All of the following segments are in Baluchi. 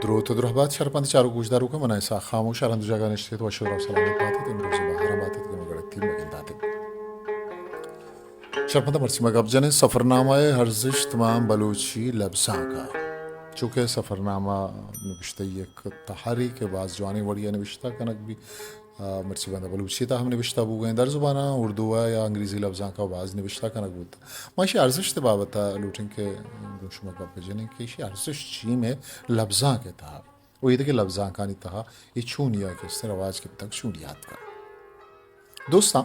دروت ءُ درہبات شرپند چاروک گوشداروکاں، من اسحاق خاموش ءَ رند ءُ جاگہ نشت ات، وش ءُ سلامت بات ات، امروز ءِ بہاراں بات ات کہ من گڑتی مہ گندات ات۔ شرپند مرچی ما گپ جنیں سفرنامہ ءِ ارزشت ماں بلوچی لبزانک ءَ۔ چونکہ سفرنامہ نبشتہ یک تہرے کہ باز جوانیں وڑی ءَ نبشتہ کنگ بی، آ، مرچی باندا بلوچی ءِ تہا ہم نبشتہ بوگ ءَ انت، در زباناں اردو ءَ یا انگریزی لبزانک ءَ باز نبشتہ کنگ بوت۔ ما ایشی ارزشت ءِ بابت ءَ لوٹیں کہ گوں شما گپ بجنیں کہ ایشی ارزشت چی مئے لبزانک ءِ تہا ءُ ایدگہ لبزانکانی تہا اے چونیا کہ است رواج گپتگ، چونیا اتکگ۔ دوستاں،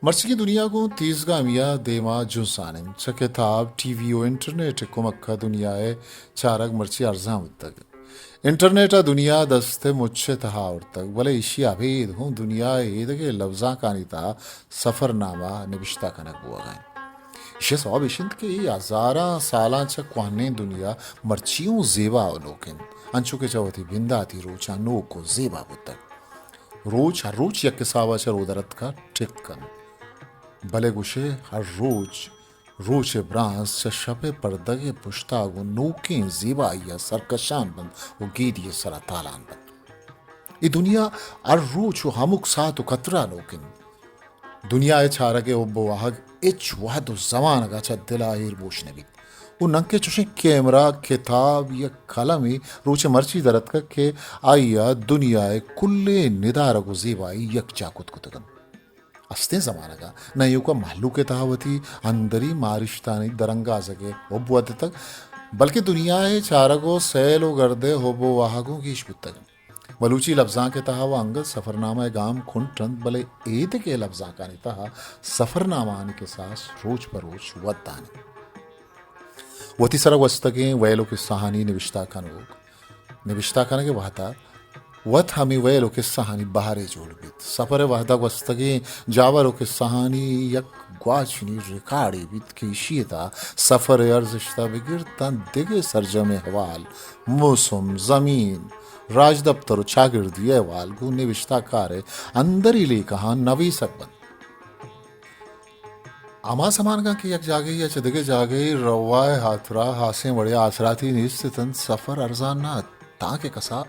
مرچیگیں دنیا گوں تیزگامی ءَ دیما جنزان انت۔ چہ کتاب، ٹی وی ءُ انٹرنیٹ ءِ کمک ءَ دنیا ءِ چارگ مرچی ارزان بوتگ۔ انٹرنیٹ ءَ دنیا دست ءِ مچ ءِ تہا آورتگ، بلے ایشی ءَ ابید ہوں دنیا ءِ ایدگہ لبزانکانی تہا سفرنامہ نبشتہ کنگ بوگ ءَ انت۔ ایشی ءِ سوب ایش انت کہ اے ہزاراں سالاں چہ کوہنیں دنیا مرچی اوں زیبا ءُ نوک انت، انچو کہ چہ وتی بنداتی روچاں نوک ءُ زیبا بوتگ۔ روچ ہر روچ یک حساب ءَ چہ رودرتک ءَ ٹک کنت، بلے گوشے ہر روچ روچ ءِ برانز چہ شپ ءِ پردگ ءِ پشتا گوں نوکیں زیبائی ءَ سرکشان بنت ءُ گیدی ءِ سرا تالان بنت۔ اے دنیا ہر روچ ءُ ہمک ساعت ءُ کترہ نوک انت۔ دنیا ءِ چارگ ءِ حب ءُ واہگ ہچ وہد ءُ زمانگ ءَ چہ دل ءَ ایر بوش نہ بیت۔ ءُ ننکہ چوشیں کیمرہ، کتاب یا قلمے روچ ءِ مرچی در اتکگ کہ آئی ءَ دنیا ءِ کلیں ندارگ ءُ زیبائی یکجا کت کتگ انت۔ استیں زمانگ ءَ نہ ایوک ءَ مہلوک ءِ تہا وتی اندری مارشتانی درانگازگ ءِ حب ودتگ، بلکیں دنیا ءِ چارگ ءُ سیل ءُ گرد ءِ حب ءُ واہگ اوں گیش بوتگ۔ بلوچی لبزانک ءِ تہا وَ انگت سفرنامہ ءِ گام کنٹ انت، بلے ایدگہ لبزانکانی تہا سفرنامہانی کساس روچ پہ روچ ودان انت۔ وتی سرا گوستگیں ویل ءُ کسہانی نبشتہ کنوک، نبشتہ کنگ ءِ وہدا وت ہمے ویل ءُ کسہانی بہرے جوڑ بیت۔ سفر ءِ وہدا گوستگیں جاور ءُ کسہانی یک گواچنی ریکارڈے بیت کہ ایشی ءِ تہا سفر ءِ ارزشت ءَ بگر تاں دگہ سرجمیں احوال، موسم، زمین، راجدپتر ءُ چاگردی احوال گوں نبشتہ کار ءِ اندری لیکہاں نویسگ بنت۔ ہما زمانگاں کہ یک جاگہے ءَ چہ دگہ جاگہے روا ءِ ہاترا ہاسیں وڑے ءَ آسراتی نیست اتنت، سفر ارزان نہ ات، تانکہ کسا،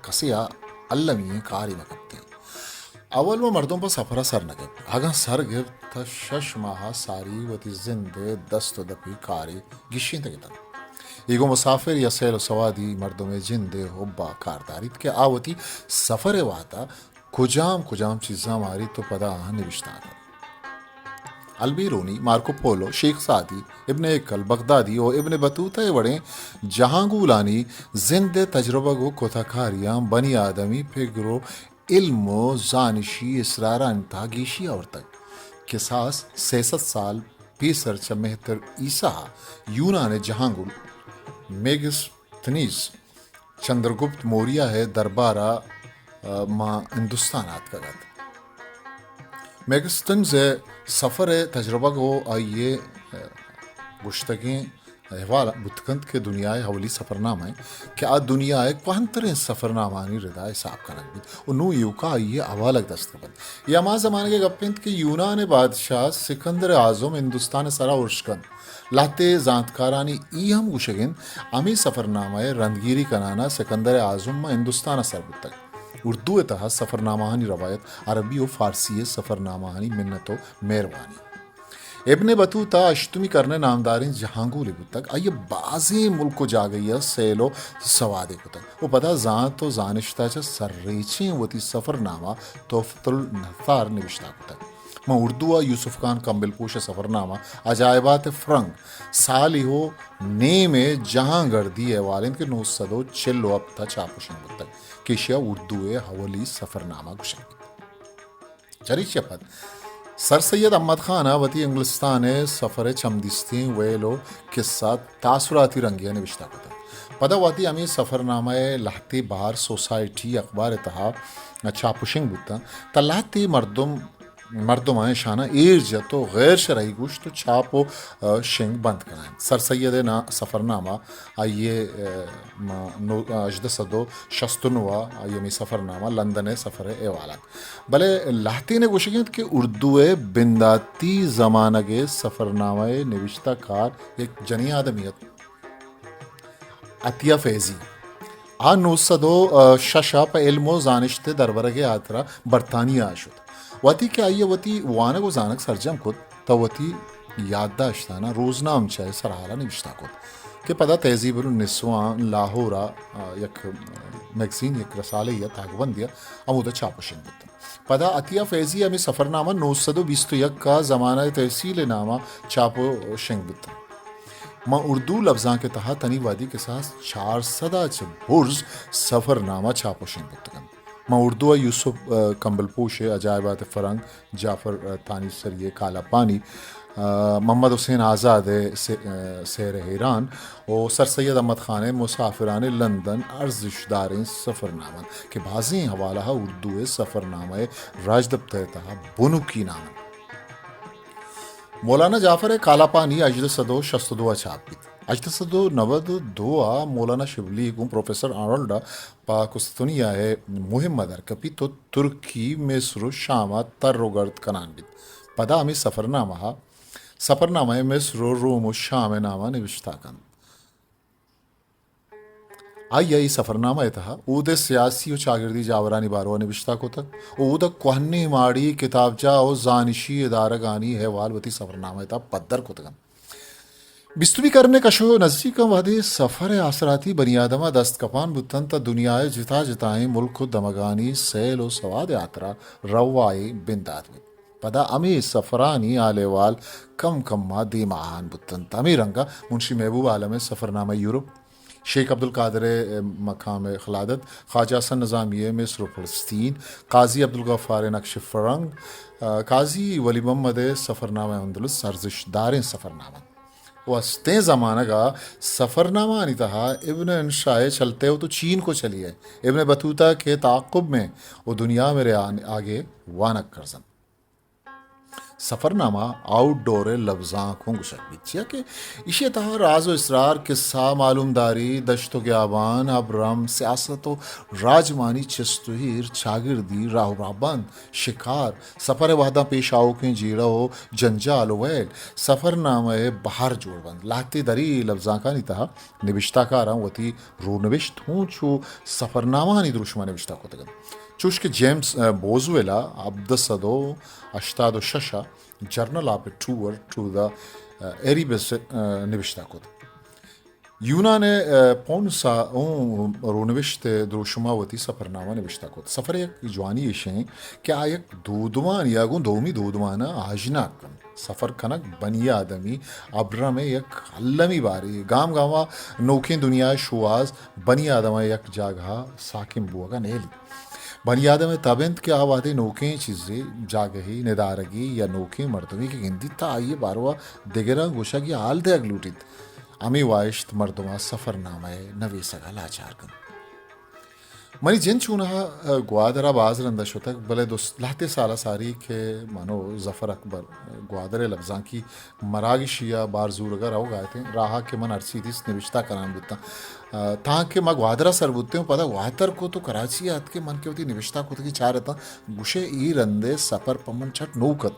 کسے ءَ المی ئیں کارے مہ کپتیں۔ اول وَ مردم پہ سفر ءَ سر نہ گپت۔ اگاں سر گپت تہ شش ماہ ءَ ساری وتی زند ءِ دست ءُ دپی کارے گیشینتگ اتنت۔ اے گوں مسافر یا سیل ءُ سوادی مردم ءِ جند ءِ حب ءَ کار داریت کہ آ وتی سفر ءِ وہد ءَ کجام کجام چیزاں ماریت ءُ پدا آہاں نبشتہ کنت۔ البیرونی، مارکو پولو، شیخ سعدی، ابن ہیکل، بغدادی ءُ ابن بطوطہ ءِ وڑیں جہانگولانی زند ءِ تجربگ ءُ کتہ کاریاں بنی آدمی پگر ءُ علم ءُ زانشی اسرارانی تہا گیشی آورتگ۔ کساس سئے سد سال پیسر چہ مہتر عیسی ءَ یونان ءِ جہانگول میگستنیز چندرگپت موریہ ءِ دربار ءَ، آ، ماں ہندوستان ءَ آتکگ ات۔ میگستنز ءِ سفر ءِ تجربگ ءُ آئی ءِ، آ، گوشتگیں احوال بوت کنت کہ دنیا ءِ اولی سفرنامہ انت کہ آ دنیا ءِ کوہنتریں سفرنامہانی ردا حساب کنگ بیت ءُ نوں ایوکا آئی ءِ حوالگ دست کپنت۔ اے ہما زمانگ ءِ گپ انت کہ یونان ءِ بادشاہ سکندر اعظم ہندوستان ءِ سرا ارش کنت۔ لہتے زانتکارانی ای ہم گوشگ انت، ہمے سفرنامہ ءِ رندگیری کنان ءَ سکندر اعظم ماں ہندوستان ءَ سر بوتگ۔ اردو ءِ تہا سفرنامہانی روایت عربی ءُ فارسی ءِ سفرنامہانی منت ءُ مہروانی۔ ابن بطوطہ ہشتمی کرن ءِ نامداریں جہانگولے بوتگ۔ آئی ءَ بازیں ملک ءُ جاگہے ءَ سیل ءُ سوادے کتگ ءُ پدا زانت ءُ زانشت ءَ چہ سرریچیں وتی سفرنامہ تحفۃ النثار نبشتہ کتگ۔ ماں اردو ءَ یوسف خان کمبل پوش ءِ سفرنامہ عجائبات فرنگ، سالے ءُ نیم ءِ جہانگردی احوال انت کہ نو سد ءُ چل ءُ ہپت ءَ چاپ ءُ شنگ بوتگ کہ ایشی ءَ اردو ءِ اولی سفرنامہ گوشگ بیت۔ چریشی ءَ پد سر سید احمد خان ءَ وتی انگلستان ءِ سفر ءِ چمدیستیں ویل ءُ کسہ تاثراتی رنگے ءَ نبشتہ کتگ۔ پدا وہدے ہمے سفرنامہ ءِ لہتے بہر سوسائٹی اخبار ءِ تہا چاپ ءُ شنگ بوتاں، تہ لہتے مردم، مردماں اشاناں ایر جت ءُ غیر شرعی گوشت ءُ چاپ ءُ، آ، شنگ بند کنائینت۔ سر سید ءِ نا-، سفرنامہ آئی ءِ، آ، ما-، نو-، ہژدہ سد ءُ شست ءُ نو ءَ آئی ءِ ہمے سفرنامہ لندن ءِ سفر ءِ احوال ات۔ بلے لہتین ءِ گوشگ انت کہ اردو ءِ بنداتی زمانگ ءِ سفرنامہ ءِ نبشتہ کار یک جنیں آدمے ات، عطیہ فیضی۔ آ نو سد و شش ء پہ علم و زانشت ء دربرگ ء ہاترا برطانیہ ء شت۔ وہدے کہ آئی ء وتی وانگ و زانگ سرجم کت، تہ وتی یادداشتاناں روزنامچہ ء سرحال ء نبشتہ کت کہ پدا تہذیب النسواں لاہور ء، آ، یک میگزین، یک رسالہ ء تاکبندی ء ہمودا چاپ و شنگ بوت۔ پدا عطیہ فیضی ء ہمے سفرنامہ نو سد و بیست و یک ء زمانہ تحصیل ء نام ء چاپ و شنگ بوت۔ ماں اردو لبزانک ء تہا تنی وہدی کساس چار سد ء چہ برز سفرنامہ چاپ و شنگ بوتگ انت۔ ماں اردو ء یوسف، آ، کمبل پوش ء عجائبات فرنگ، جعفر، آ، تانیسری ء کالاپانی، آ، محمد حسین آزاد ء سے-، آ، سیر حیران و سر سید احمد خان ء مسافران لندن ارزشداریں سفرنامہ انت کہ بازیں حوالہ ء اردو ء سفرنامہ ء راجدپتر ء تہا بنکی نام انت۔ مولانا جعفر ء کالاپانی ہژدہ سد و شست و دو ء چاپ بیت۔ ہژدہ سد و نود و دو ء مولانا شبلی گوں پروفیسر آرنولڈ ء پہ قسطنطنیہ ء مہم ء درکپیت و ترکی، مصر و شام ء تر و گرد کنان بیت۔ پدا ہمے سفرنامہ ء، سفرنامہ ء مصر و روم و شام ء نام ء نبشتہ کنت۔ آئی ء اے سفرنامہ ء تہا اود ء سیاسی و چاگردی جاورانی باروا نبشتہ کتگ و اود ء کوہنیں ماڑی، کتابجاہ و زانشی ادارگانی احوال وتی سفرنامہ ء تہا پدر کتگ انت۔ بیستمی کرن ء کشو نزیک انت، وہدے سفر ء آسراتی بنی آدم ء دست کپان بوت انت، تہ دنیا ء جتا جتائیں ملک و دمگانی سیل و سواد ء ہاترا روا ء بندات بیت۔ پدا ہمے سفرانی حال احوال کم کم ء دیم ء آہان بوت انت۔ ہمے رنگ ء منشی محبوب عالم ء سفرنامہ یورپ، شیخ عبدالقادر ء مقام خلادت، خواجہ حسن نظامی ء مصر و فلسطین، قاضی عبدالغفار ء نقش فرنگ، آ، قاضی ولی محمد ء سفرنامہ اندلس ارزشت داریں سفرنامہ انت۔ و استیں زمانگ ء سفرنامہانی تہا ابن انشا ء چلتے ہو تو چین کو چلیے، ابن بطوطہ کے تعاقب میں و دنیا میرے آن-، آگے وانگ کرزن۔ سفرنامہ آؤٹ ڈور ء لبزانک ہوں گوشگ بیت، چیا کہ ایشی ء تہا راز و اسرار، قصہ، معلومداری، دشت و گیابان، ابرم، سیاست و راجمانی چست و ایر، چاگردی، راہ و راہبند، شکار، سفر ء وہداں پیش آؤکیں جیڑہ و جنجال و ویل، سفرنامہ ء بہر جوڑ بنت۔ لہتے دری لبزانکانی تہا نبشتہ کاراں وتی رونبشت ہوں چو سفرنامہانی دروشم ء نبشتہ کتگ انت۔ چوش کہ جیمز، آ، بوزویل ء ہبدہ سد و ہشتاد و شش ء journal of a tour to the, ah, Erebus, ah, نبشتہ کت۔ یونان ء، آ، پونس ء اوں رونبشت ء دروشم ء وتی سفرنامہ نبشتہ کت۔ سفر ء یک جوانی ایش انت کہ آ یک دودمانے ء گوں دومی دودمان ء آژناگ کنت۔ سفر کنگ بنی آدمی ابرم ء یک المی بارے، گام گام ء نوکیں دنیا ء شوہاز بنی آدم ء یک جاگہ ء ساکن بوگ ء نیلیت۔ بنی آدم ء تب انت کہ آ وہدے نوکیں چیزے، جاگہے، ندارگے یا نوکیں مردمے کہ گندیت، تہ آئی ء باروا دگراں گوشگ یا حال دئیگ لوٹیت۔ ہمے واہشت مردم ء سفرنامہ ء نویسگ ء لاچار کنت۔ منی جند چوناہا، آ، گوادر ء باز رند ء شتگ، بلے دو س-، لہتے سال ء ساری کہ من و ظفر اکبر گوادر ء لبزانکی مراگشی ء بار زورگ ء روگ ء اتیں، راہ ء کہ من ہرچی دیست نبشتہ کنان بوتاں۔ آ، تانکہ ما گوادر ء سر بوتیں و پدا واتر کت و کراچی ء اتکیں، من کہ وتی نبشتہ کتگی چارتاں، گوشے اے رند ء سپر پہ من چٹ نوک ات۔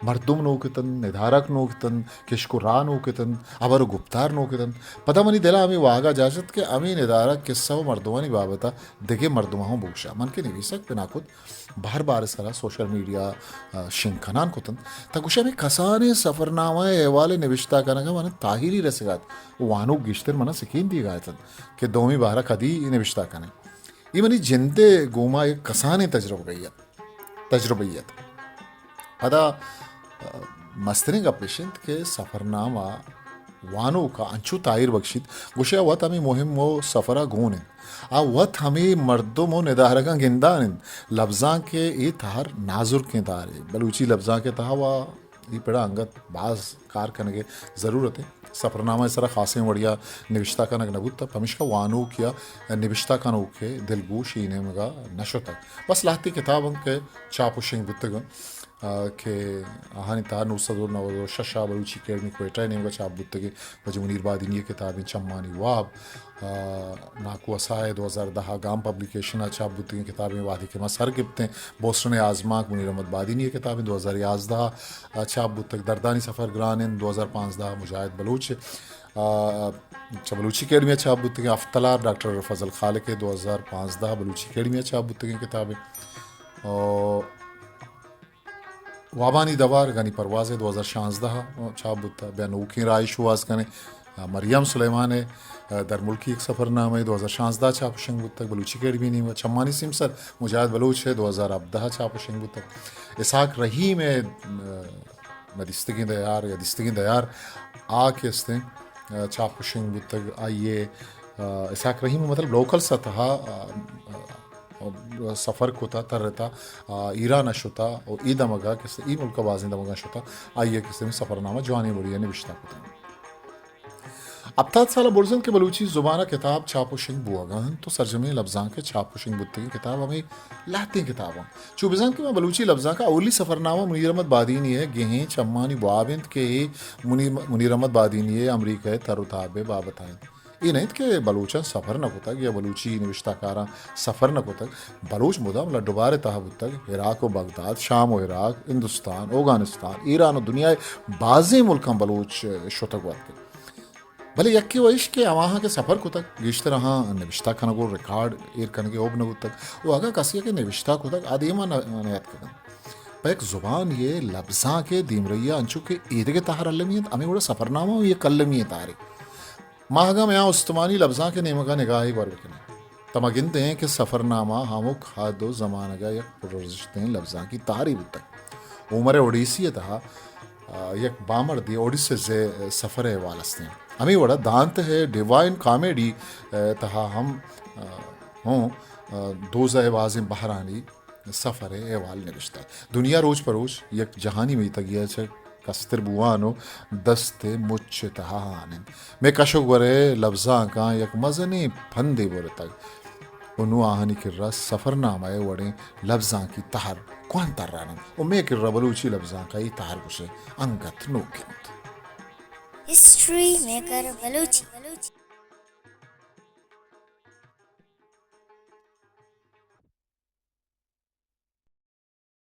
مردم نوک اتنت، ندارگ نوک اتنت، کشک و راہ نوک اتنت، ہبر و گپتار نوک اتنت۔ پدا منی دل ء ہمے واہگ ء جاہ جت کہ ہمے ندارگ، کسہ و مردمانی بابت ء دگہ مردماں ہوں بگوشاں۔ من کہ نویسگ بنا کت، بار بار سرا سوشل میڈیا ء شنگ کنان کتنت، تہ گوشاں ہمے کسانیں سفرنامہ ء احوال ء نبشتہ کنگ ء من تاہیری رسگ ء ات و وانوک گیشتر من ء سکین دیگ ء اتنت کہ دومی بہر ء کدی نبشتہ کنیں۔ اے منی جند ء گوما یک کسانیں تجربگے ات۔ تجربہ ات۔ پدا، آ، مستریں گپ اش انت کہ سفرنامہ وانوک ء انچو تاہیر بکشیت، گوشے آ وت ہمے مہم و سفر ء گون انت۔ آ وت ہمے مردم و ندارگاں گندان انت۔ لبزانک ء اے تہر نازرکیں تہرے۔ بلوچی لبزانک ء تہا وا اے پڑا انگت باز کار کنگ ء ضرورت انت۔ سفرنامہ ء سرا خاصیں وڑیا نوشتہ کنگ نہ بوت، پمیشکا وانوک یا نبشتہ کنوک ء دلگوش اے نیمگا نہ شتگ۔ بس لہتے کتاب انت کہ چاپ و شنگ بوتگ انت، آ، کہ آہانی تہا نو سد و نود و شش ء بلوچی اکیڈمی کوئٹہ ء نیمگا چاپ بوتگیں، واجہ منیر بادینی ء کتابیں چمانی واب، آ، ناکو اسا ء دو ہزار دہ ء گام پبلیکیشن ء چاپ بوتگیں کتابیں وہدے کہ ما سر گپتیں، بوسٹن ء آزمانک منیر احمد بادینی ء کتابیں دو ہزار یازدہ ء چاپ بوتگ، دردانی سفر گران انت دو ہزار پانزدہ ء مجاہد بلوچ ء آ، چہ بلوچی اکیڈمی ءَ چاپ بوتگیں، ہفت تلار ڈاکٹر فضل خالق ءِ دو ہزار پانزدہ بلوچی اکیڈمی ءَ چاپ بوتگیں کتابے۔ آ، وابانی دوار غنی پرواز ءِ دو ہزار شانزدہ ءَ چاپ بوتگ۔ بیا نوکیں راہے شوہاز کنیں۔ آ، مریم سلیمان ءِ، آ، درملکی یک سفرنامہ ءِ دو ہزار شانزدہ ءَ چاپ و شنگ بوتگ، بلوچی اکیڈمی ءِ نیمگ ءَ۔ چمانی سیمسر مجاہد بلوچ ءِ دو ہزار ہبدہ ءَ چاپ و شنگ بوتگ۔ اسحاق رحیم ءِ، آ، مہ دیستگیں دیار یا دیستگیں دیار آ کہ استیں، آ، چاپ و شنگ بوتگ، آئی ءِ، آ، اسحاق رحیم مطلب لوکلز ءِ تہا، آ، آ، سفر کتا، ترتا، آ، ایران ءَ شتا و اے دمگا کہ استیں، اے ملک ءَ بازیں دمگاں شتا، آئی ءِ کہ استیں سفرنامہ جوانیں وڑی ءَ نبشتہ کتا۔ ہپتاد سال ءَ برز انت کہ بلوچی زبان ءَ کتاب چاپ و شنگ بوہگا انت و سرجمیں لبزانک ءِ چاپ و شنگ بوتگیں کتاب ہمے لہتیں کتاب انت۔ چو بزانت کہ ماں بلوچی لبزانک ءِ اولی سفرنامہ منیر احمد بادینی ءِ گہیں چمانی بواب انت کہ اے منی-، منیر احمد بادینی ءِ امریکہ ءِ تر و تاب ءِ بابت ءَ انت۔ اے نہ انت کہ بلوچاں سفر نہ کتگ یا بلوچی نبشتہ کاراں سفر نہ کتگ۔ بلوچ مدام لڈ و بار ءِ تہا بوتگ، عراق و بغداد، شام و عراق، ہندوستان، اوگانستان، ایران و دنیا ءِ بازیں ملکاں بلوچ شتگ و اتکگ۔ بلے یکے و ایش کہ ہماہاں کہ سفر کتگ، گیشتر آہاں نبشتہ کنگ و ریکارڈ ایر کنگ ءِ حب نہ بوتگ و اگاں کسے ءَ کہ نبشتہ کتگ، آ دیما نہ، نیاتکگ انت۔ پہ یک زبانے ءِ لبزانک ءِ دیمرئی ءَ انچو کہ ایدگہ تہر المی انت، ہمے وڑا سفرنامہ ہم یک المی ءِ تہرے۔ ما اگاں میان استمانی لبزانک ءِ نیمگ ءَ نگاہے گور بکنیں، تہ ما گندیں کہ سفرنامہ ہمک حد و زمانگ ءَ یک پرارزشتیں لبزانکی تہرے بوتگ۔ ہومر ءِ اوڈیسی ءِ تہا، آ، یک بامردیں اوڈیسیز ءِ سفر ءِ احوال استیں۔ ہمے وڑا دانتہ ءِ ڈیوائن کامیڈی ءِ تہا ہم، آ، ہوں، آ، دوزہ ءِ بازیں بہرانی سفر ءِ احوال نبشتہ۔ دنیا روچ پہ روچ یک جہانی میتگے ءَ چہ کستر بوان و دست ءِ مچ ءِ تہا آن انت۔ مئے کش و گور ءِ لبزانکاں یک مزنیں پندے برتگ و نوں آہانی کرا سفرنامہ ءِ وڑیں لبزانکی تہر کوہن تران انت و مئے کرا بلوچی لبزانک ءَ اے تہر گوشئے انگت نوک انت۔ History maker Balochi.